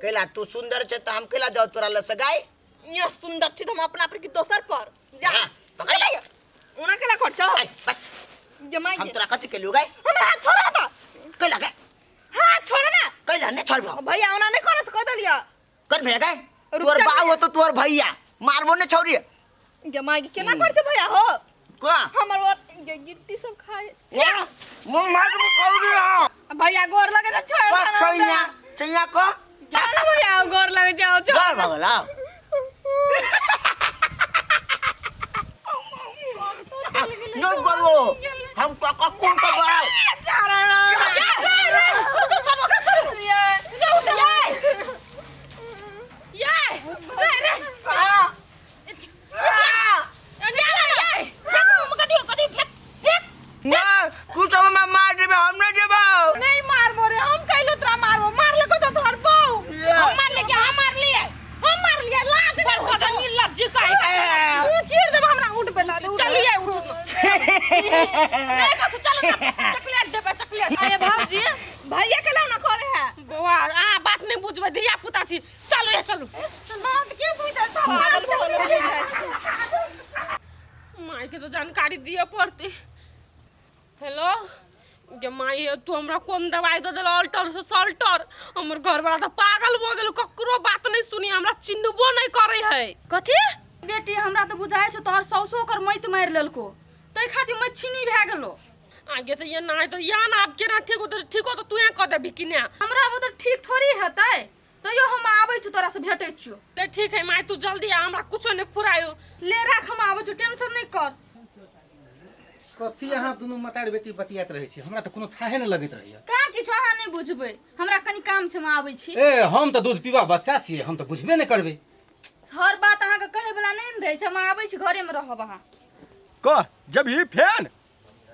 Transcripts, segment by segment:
कैला तू सुंदर छे त हम कैला जाओ तोरा लग से गाय ये सुंदर छी त हम अपना पर की दोसर पर जा। हाँ, पकड़ ले। ओना केला खर्चा आय, बाय। जमाई हम तोरा कथी केलियो गाय? हमरा हाथ छोड़ा त। कैला गाय? हाथ छोड़ा ना। कैला नहीं छोड़बो। भैया ओना नहीं करे से कह देलिया। कर भैया गाय? रुक तोर जा बाऊ भैया। हो तो तोर भैया मारबो नहीं छोड़ी। जमाई के केना कर छे भैया हो? का? हमर और गिट्टी सब खाए। मुंह मार के कौड़ी हो। भैया गोर लगे त छोड़ बस देना। छैया छैया को चलो भैया गोर लगे जाओ छोड़। गोर भगला। नहीं बोलो हम काका कौन का गए। ना तू सब हम मार देबे हम नहीं देबो। नहीं मारबो रे, हम कैलो तोरा मारबो? मारले को तो तोहर बहू। हम मार ले के हम मार लिए, हम मार लिए। लाज नहीं हो जा निर्लज्ज काहे तू चीर देब हमरा। उठ पे ला चल ये उठ नहीं का तू चल ना चॉकलेट देबे चॉकलेट। अरे भौजी भैया के लाना करे है बौआ अहाँ बात नहीं बुझबै, धिया पुता छी। चलू ये चलू। बात के बुझै पागल भऽ गेल। माय के तो जानकारी दिए पड़तै। हेलो गे माय, हे तू हमरा कोन दवाई दऽ देलह? अल्टर से सल्टर हमर घरवाला तऽ पागल भऽ गेल, ककरो बात नहीं सुनी, हमरा चिन्हबो नहीं करे है। कथी बेटी? हमरा तऽ बुझाइ छौ तोहर साउसो ओकर मति मारि लेलको, ताहि खातिर मति छिनी भए गेलो। आगे से ये ना तो या ना आब केना ठीक होतै? ठीक होतै तू कऽ देबही कि ने? हमरा बुते ठीक थोड़ी हेतै, तैयो हम आबै छी तोरा से भेटै छियो। ले ठीक है माय, तू जल्दी आ, हमरा कुछो नहीं फुरायो। ले राख, हम आबै छी, टेंशन नहीं कर। कथी अहाँ दुनू मतार बेटी बतियाइत रहै छी? हमरा तऽ कोनो थाहे नहि लगैत रहैया। कहाँ किछु अहाँ नहि बुझबै, हमरा कनि काम छै, हम आबै छी। ए हम तऽ दूध पीबा बच्चा छियै, हम तऽ बुझबे नहि करबै। हर बात अहाँके कहै वला नहि ने रहै छै। हम आबै छी, घरेमे रहब अहाँ। कह जबही फेन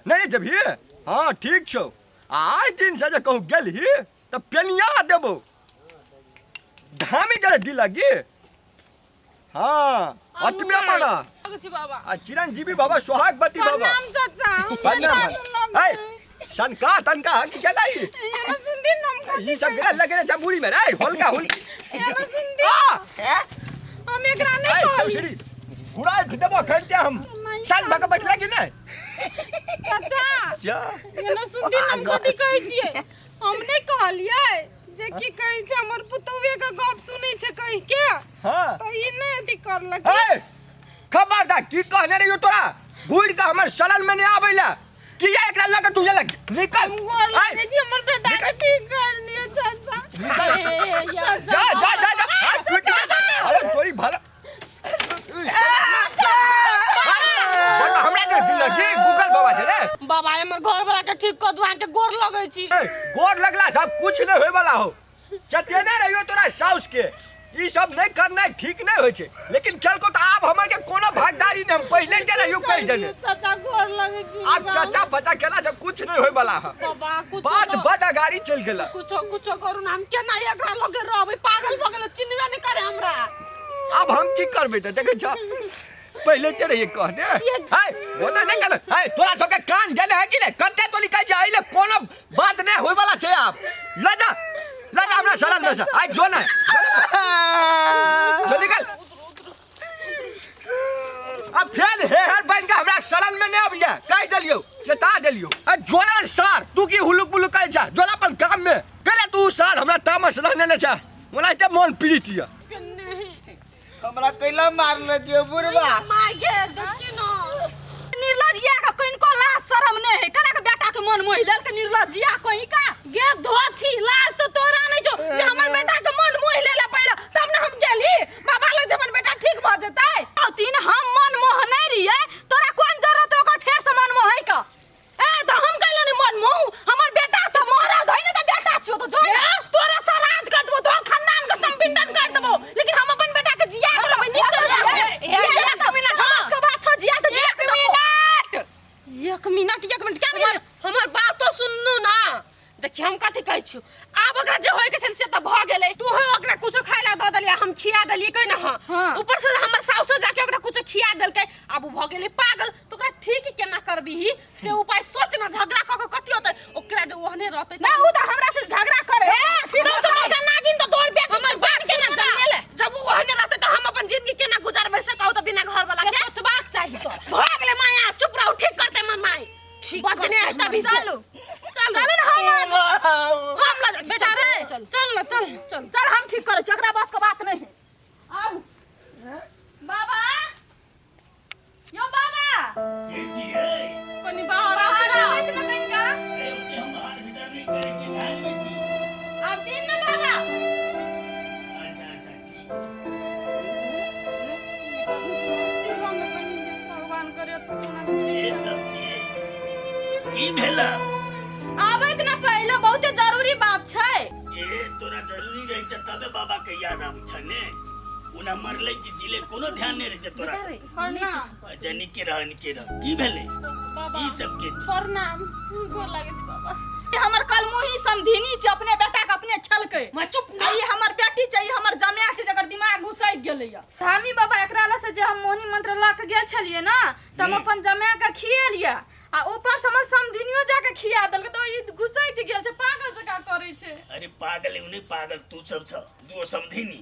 नहीं नहीं जबही। हाँ ठीक छौ। आइ दिन से जे कहूँ गेलही तऽ पेनिया देबौ धामी जरे दिल लगी। हाँ अतबे माना। छी बाबा। आ चिरंजीवी बाबा सोहागवती बाबा। प्रणाम चाचा। प्रणाम। ए सनका तनका हकी केला ई? ये ना सुनती नम। ई सब गेला लगे रे जबूरी में रे होलका हुलकी। ये ना सुनती। आ हम एकरा नहीं ए कहली। सौसरी गुड़ाई देबो खनते हम साल भक बैठला कि नहीं? चाचा जा ये ना सुनती नम कथी कहै छियै? हम नहीं कहलियै जे की कहै छै हमर पुतौहे के गप सुनै छै कहि के। हां त ई नहीं अथी करलक। ए खबरदार की कहने रहियो तोरा घुर के हमर शरण में नहीं आबै ला किया एकरा लग तू लग निकल। हम गोर लागे छी, हमर बेटा के ठीक कर दियो चाचा। निकल। ए, यार, जा जा जा जा हाथ टूट जा। अरे तोरी भला बड़ हमरा जे दिल लगी गूगल बाबा छै रे। बाबा हमर घर वाला के ठीक कर दू, अहाँ के गोर लगै छी। ए, गोर लगला सब कुछ नहीं होय वाला हो। चतेने रहियो तोरा साउस के ई सब नहीं करना ठीक नहीं होय छै, लेकिन खेलको तो आब हमर के कोनो भागदारी नहीं, हम पहले के रहियो कहि देने। चाचा गोर लगै छी। आब चाचा फचा केला सब कुछ नहीं होय वाला है। बाबा कुछ बात बड अगाड़ी चल गेला। कुछो कुछो करू ना, हम केना एकरा लगे रहबै? पागल भऽ गेल, चिन्हबे नहीं करे हमरा। अब हम की करबै त देखै छ पहले ते रहिए कहने है वो ना नहीं कहले है तोरा सबके कान गेले है कि नहीं? कते तो लिखै छै अइले कोनो बात नहीं होय वाला छै। आप ल जा ल जा हमरा शरण में से आइ जो ना जो निकल। अब फेल हे हर बन के हमरा शरण में नहीं आबिया कह देलियो चेता देलियो। आ जो ना सार तू की हुलुक बुलुक कहै छ जो ना अपन काम में कहले तू सार हमरा तामस रहने नै छ मोला ते मन पीड़ित य। हमरा कैला मार लगियो बुढ़वा? माय गे देखी न निर्लज्जिया के कनिको लाज शरम नहीं है, कला के बेटा के मन मोहि लेल के निर्लज्जिया कहीं का। गे धोछी लाज तो तोरा नहीं छौ जे हमर बेटा के मन मोहि लेला पहिले तब न हम गेली बाबा लग जे हमर बेटा ठीक भ जेतै। तीन हम मन मोह नहीं रहिए, तोरा कोन जरूरत ओकर फेर से मन मोहै का? ए त हम कैला नहीं मन मोह, हमर बेटा छ मोरा धइ ने त बेटा छौ त जो तोरा श्राद्ध कर देबो, तोहर खानदान के संपिंडन कर देबो, लेकिन हम अपन बेटा के जिया के रहबै नीक कर हे एक मिनट हमरा सबके बात छौ जिया त जिया एक मिनट एक मिनट एक मिनट क्या भेल? हमर बात तो सुनू ना। देखिए हम कथी कहै छियौ, आब ओकरा जे होय के छल से त भ गेलै। तू हो ओकरा कुछो खाय ला दऽ देलियै, हम खिया देलियै कै ना। हाँ। हाँ। ऊपर से हमर साउसो जाके ओकरा कुछो खिया देलकै, आब उ भ गेलै पागल। त ओकरा ठीक केना करबिही से उपाय सोच ना। झगड़ा क के कथी होतै? ओकरा जे ओहने रहतै ना उ त हमरा से झगड़ा करे। साउस बड़का नागिन त तोहर बेटी हमर। हम ठीक करै छी, एकरा बस के बात नहीं है। आउ बाबा, यो बाबा। के छियै? कनी बाहर आउ। बाहर आबैत न कनिका। ए, ओते हम बाहर भीतर नहि करै छी, ध्यान मे छी। आब दिन न बाबा। अच्छा अच्छा, ठीक छै। भगवान करे तो कोना के सब छियै? की भेल? आबैत न पहिले, बहुते जरूरी बात छै। ए, तोरा जरूरी रहै छै तबे बाबा के याद आबै छै ने। ओना मरलै कि जीले कोनो ध्यान नहि रहै छै तोरा सब। अच्छा, निके रह, निके रह। की भेलै? बाबा। ई सब के छै? प्रणाम, गोर लागै छी बाबा। हमर कलमुही समधिनी छै, अपने बेटा के अपने खेलकै। मैं चुप आ ई हमर बेटी छै, ई हमर जमाय छै, जकर दिमाग घुसकि गेलैया। धामी बाबा, एकरा लग से जे हम मोहनी मंत्र लऽ के गेल छलियै ने, तऽ हम अपन जमाय के खिएलियै आ ऊपर से हमर समधिनियो जाके खिया देलकै, तऽ ई घुसकि गेल छै, पागल जकाँ करै छै। अरे पागल उ नहि, पागल तू सब छ, दुओ समधिनी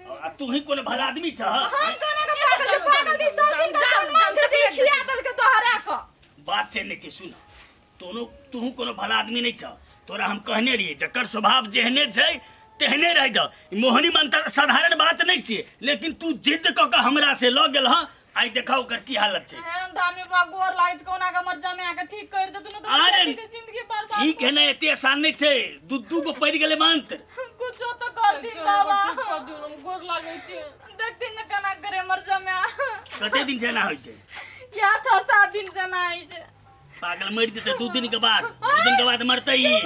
आ तू ही कोनो भला आदमी छ? हम कोना के पागल छै? पागल दी सौतीन के जन्मल छै जे ई खिया देलकै तोहरा के। बात छै नहि छै, सुन, तोनो तूहू कोनो भला आदमी नहि छ। तोरा हम कहने रहियै, जकर स्वभाव जेहने छै तेहने रहि दह। ई मोहनी मंत्र साधारण बात नहि छियै, लेकिन तू जिद्द कऽ कऽ हमरा से लऽ गेल हँ। आइ देखा ओकर की हालत छै। हम धामी बाबा, गोर लागै छै, कोना के हमर जमाय के ठीक कर दे तू, न तऽ अरे, बेटी के जिंदगी बर्बाद। ठीक है ने, एते आसान नहि छै। दू दू गो पड़ि गेलै मंत्र। कुछो तो कर दी बाबा। ठीक कर दियौ, हम गोर लागै छी। देखती न केना करे हमर जमाय। कते दिन से एना होइ छै? या 6-7 दिन से ना होइ छै। पागल मरि जेतै 2 दिन के बाद, 2 दिन के बाद मरतै ई।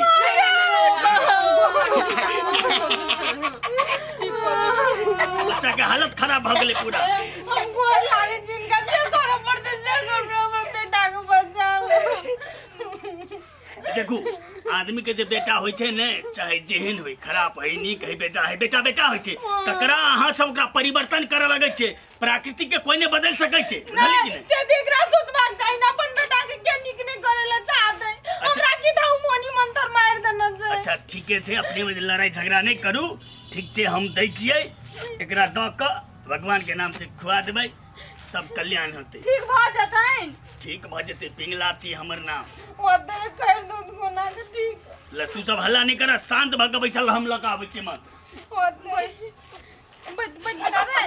बच्चा के हालत खराब भऽ गेलै पूरा। हम गोर लागै छी हिनका, जे करऽ पड़तै से करबै, हमर बेटा के बचाउ। देखू, आदमी के जे बेटा होइ छै ने, चाहे जेहन होइ, खराब होइ, नीक होइ, बेटा होइ, बेटा बेटा होइ छै। तकरा अहाँ सब ओकरा परिवर्तन करऽ लगै छै। प्राकृतिक के कोई नहीं बदल सकै छै, बुझलियै कि नहीं नहि? से तऽ एकरा सोचबाक चाही ने, अपन बेटा के के नीक नहि करे लए चाहतै? हमरा की था मोनी मंत्र मारि देने छै। अच्छा, ठीके छै, अपने में लड़ाई झगड़ा नहि करू। ठीक छै, हम दै छियै एकरा, दऽ कऽ भगवान के नाम से खुआ देबै, सब कल्याण होतै। ठीक भऽ जेतनि? ठीक भऽ जेतै, पिंगला छी हमर नाम। ओते कर दूध कोना के ठीक। ले, तू सब हल्ला नहि कर, शांत भऽ कऽ बैसल रह, हम लऽ कऽ आबै छियै मात्र। ओते बैठ बैठ बेटा रे,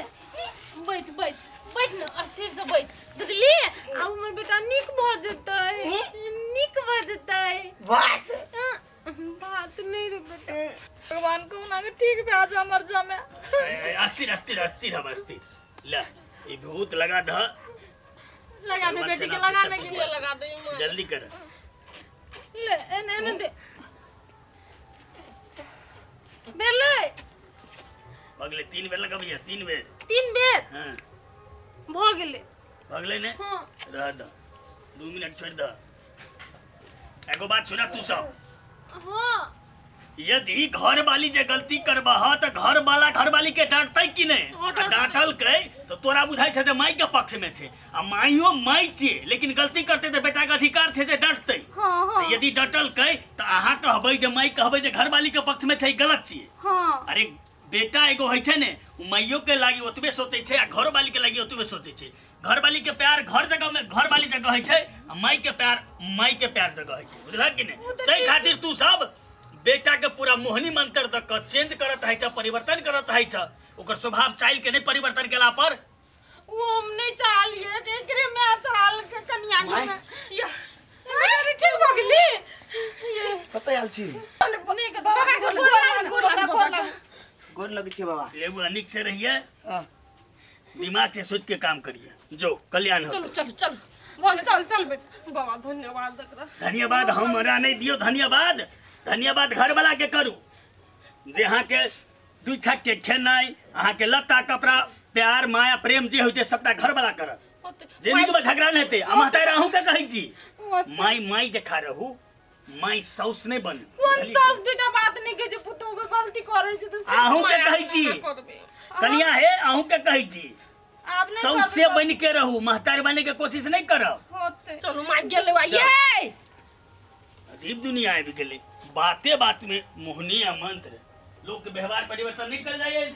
बैठ बैठ बैठ ने, अस्थिर से बैठ, बुझली? आब हमर बेटा नीक भऽ जेतै, नीक भऽ जेतै। बात बात नहीं रे बेटा। भगवान कहुना के ठीक भए जाए हमर जमाय। ए, अस्थिर अस्थिर अस्थिर हम अस्थिर। ले, ई भूत लगा दह। लगा दे बेटी के, लगा ने के। लगा दे माँ। जल्दी कर। ले, एने एने दे। भेलै? भगले, 3 बेर लगबिया, 3 बेर। 3 बेर? हाँ। भऽ गेलै। भगले ने? हाँ। रह दह, 2 मिनट छोड़ दह। एगो बात सुना तू सब। हाँ। यदि घर वाली जे गलती करबह तऽ घर वाला घर वाली के डांटतै कि नहि? हाँ, आ डांटतै। डांटलकै तऽ तोरा बुझाइ छै जे माय के पक्ष में छै, आ माइयो माय छियै, लेकिन गलती करतै तऽ बेटा के अधिकार छै जे डांटतै। हाँ हाँ। तऽ यदि डटलकै तऽ अहाँ कहबै जे माय कहबै जे घरवाली के पक्ष में छै, गलत छियै। हाँ। अरे बेटा एगो होइ छै ने, ओ माइयो के लागी ओतबे सोचै छै आ घरवाली के लागी ओतबे सोचै छै। घरवाली के प्यार घर जगह में घरवाली जगह होइ छै आ माय के प्यार माय के प्यार जगह होइ छै, बुझलक कि नहि? ताहि खातिर तू सब बेटा के पूरा मोहनी मंत्र दऽ कऽ चेंज करऽ चाहै छ, परिवर्तन करऽ चाहै छ, ओकर स्वभाव चालि के नहि परिवर्तन केला पर ओ हम नहि चाहलियै कि एकरे माय चाहल के कनिया के माय। या बेचारी ठीक भऽ गेली। कतऽ आयल छी? नहि के बाबा के गोर लाग, गोर लाग, गोर लाग। गोर लगै छी बाबा। ले बुआ, नीक से रहिए, हाँ। दिमाग से सोच के काम करिए, जो कल्याण हो। चलो चलो चलो, भऽ गेल, चल चल बेटा। बाबा धन्यवाद एकरा। धन्यवाद हमरा नहीं दियो, धन्यवाद धन्यवाद घर वाला के करू, जे अहाँ के दू छक के खेनाइ, अहाँ के लत्ता कपड़ा, प्यार माया प्रेम जे होइ छै सबटा घर वाला करत। जिंदगी में झगड़ा नहीं हेतै। आ महतारि अहूँ के कहै छी, माई माई जे खा रहू, माई साउस नहीं बनू। कोन बुझलियै? साउस दूटा बात नहीं कहै छै, पुतोह के गलती करै छै तऽ से अहूँ के माया कहै छी। ना करबै। कनिया हे, अहूँ के कहै छी, आब नहि सौसे बन के रहू, महतारि बने के कोशिश नहीं करब। होतै। चलू माय गेलै वा ये। अजीब दुनिया आबि गेलै, बाते बात में मोहनी आ मंत्र, लोक के व्यवहार परिवर्तन नहीं कल जाइए।